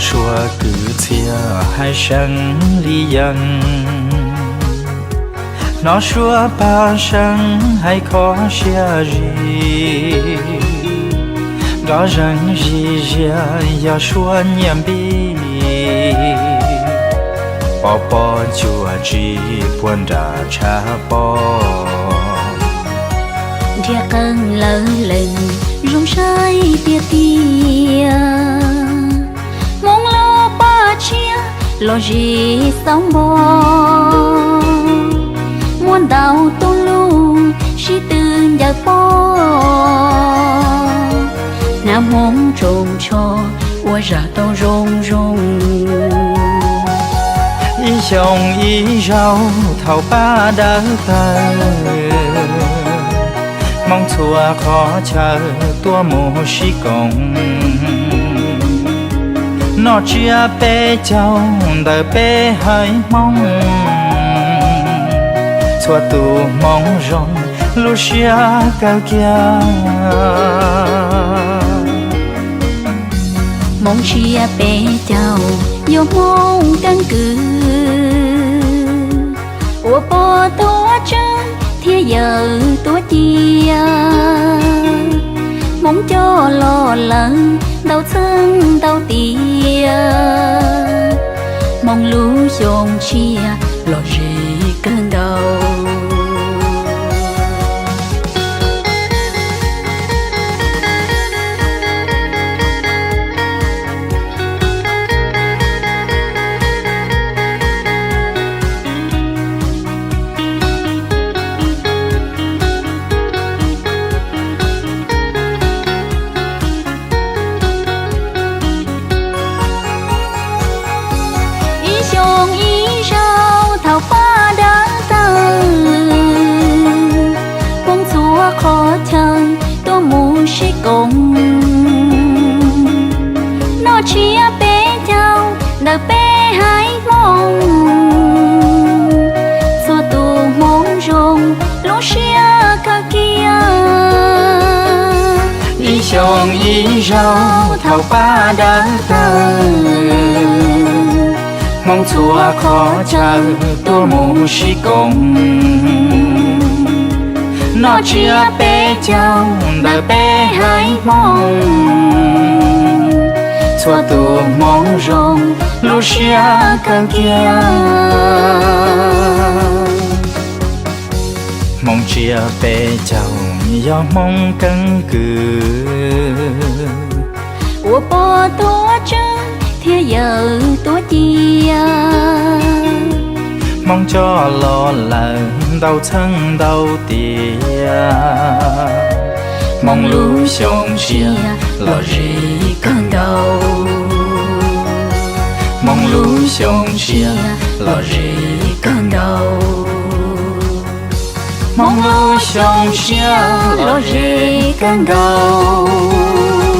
Suav kwv txhiaj hais seev li yees, hnov suav paj seeb hais kho siab zis. Nrov zeeg zis zias yog suav nyiaj npib, pov pob cuam tsis puag nram tshav pob. Nrhiav qee lawv lees zoo saib tiag tiag, Hmoob lub paj tshiab los zis xauv npo, muaj ntau tus lus sib tw ncaws pob, hnav Hmoob tsoos tsho ua zaj tau zoo zoo. Ib xyoo ib zaug thaum paj dawb tawg, Hmoob txhua qhov chaw tuaj mus sib koom, noj tsiab peb caug ntawm peb haiv Hmoob, txhua tus Hmoob zoo lub siab kawg kiag. Hmoob tsiab peb caug yog Hmoob keeb kwm, ua pog tuav tswv thiab yawm tuav ci, Hmoob coj los lawm ntau txheej ntau tiam, Hmoob lub xyoo tshiab los zis kawg nkaus. Ib xyoo ib zaug thaum paj dawb tawg, Hmoob txhua qhov chaw tuaj mus sib koom, noj tsiab peb caug ntawm peb haiv Hmoob, txhua tus Hmoob zoo lub siab kawg kiag. Ib xyoo ib zaug thaum paj dawb tawg, Hmoob txhua qhov chaw tuaj mus sib koom, noj tsiab peb caug ntawm peb haiv Hmoob, txhua tus Hmoob zoo lub siab kawg kiag. Hmoob tsiab peb caug yog Hmoob keeb kwm, ua pog tuav tswv thiab yawm tuav ci, Hmoob coj los lawm ntau txheej ntau tiam, Hmoob lub xyoo tshiab los zis kawg nkaus. Hmoob lub xyoo tshiab los zis kawg nkaus. Hmoob lub xyoo tshiab los zis kawg nkaus.